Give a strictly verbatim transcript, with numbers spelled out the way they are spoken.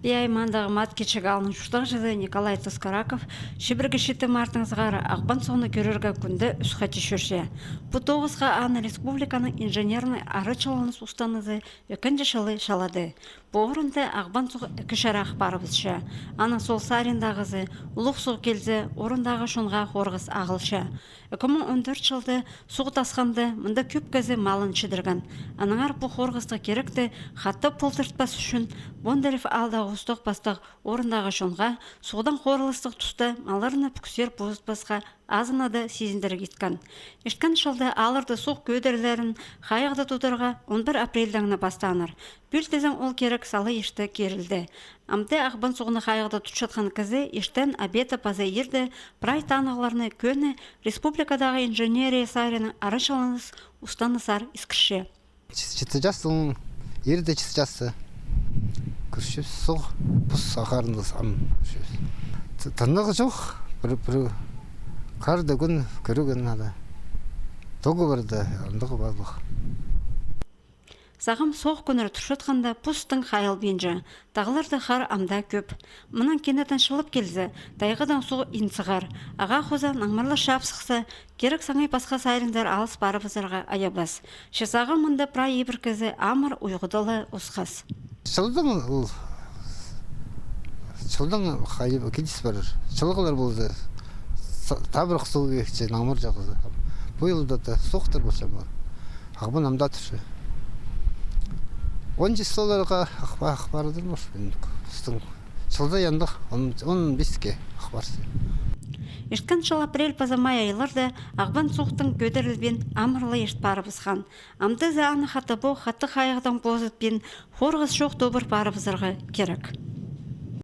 Пии аймаандағы Маткечік аалның чуртағҷызы Николай Тоскараков чибіргі читі мартнаң сығара Ағбан суғны кӧрерге кӱнде ӱс хати чӧрче. Пу тоғысха аны республиканың инженернай арачыланыс устанызы ікінҷі чылы чалады. Пу орында Ағбан суғ ікі чарах парыбысча. Аның сол сариндағы ызы, улуғ суғ килзе, орындағы чонға хорғыс ағылча. Ікі муң он тӧрт чылда суғ тасханда мында кӧп кізі малын чідірген. Аннаңар пу хорғыстығ киректі хатап полтыртпас ӱчӱн Бондарев аалдағы Устағ пастығ орындағы чонға суғдаң хорылыстығ туста малларны пӱксер позытпасха азынада сизіндірерге иткен. Ирткен чылда аалларда суғ кӧдірілерін хайығда тударға он пір апрельдеңні пастааннар. Пӱӱл тізең ол кирек сала ирте кирілді. Амды Ағбан суғны хайығда тутчатхан кізі иртен, обедта паза иирде прай танығларны кӧні республикадағы инженерия саринаң арачыланыс устанызар искірче. Читі частың, иирде читі часты. Кӧрчебіс, суғ пус ағарында ам кӧрчебіс. Тынығ чох, пір, пір, каждый кӱн кӧрген надо. Договорда андағ парлығ. Сағам соох кӱннер турчатханда пустың хайылбинча, тағларда хар амды кӧп. Мынаң кинетін чылап килзе, тайғадаң суғ ин сығар. Ағаа хоза наңмырлар чаап сыхса, кирек саңай пасха саринзар алыс парыбызарға айабас. Че сағам мында прай ибіркізі амыр, уйғыда ла осхас. Чылдаң ол, чылдаң хайып киліс парар. Чылғылар полза, са-, табырах суғ кирекче, наңмыр чағызы. Пу чылда даа суғ тир полча ма. Ағбан амды турча. Он числоларға ах па-, ах парадыр, может, пістің чылда андағ, он, он писке ах парча. Ирткен чыл апрель паза май айларда Ағбан суғ тың кӧдірілбин, амыр ла ирт парыбысхан. Амды за аны хатабох хатығ хайығдаң позытпин, хорғыс чох тобыр парыбызарға кирек.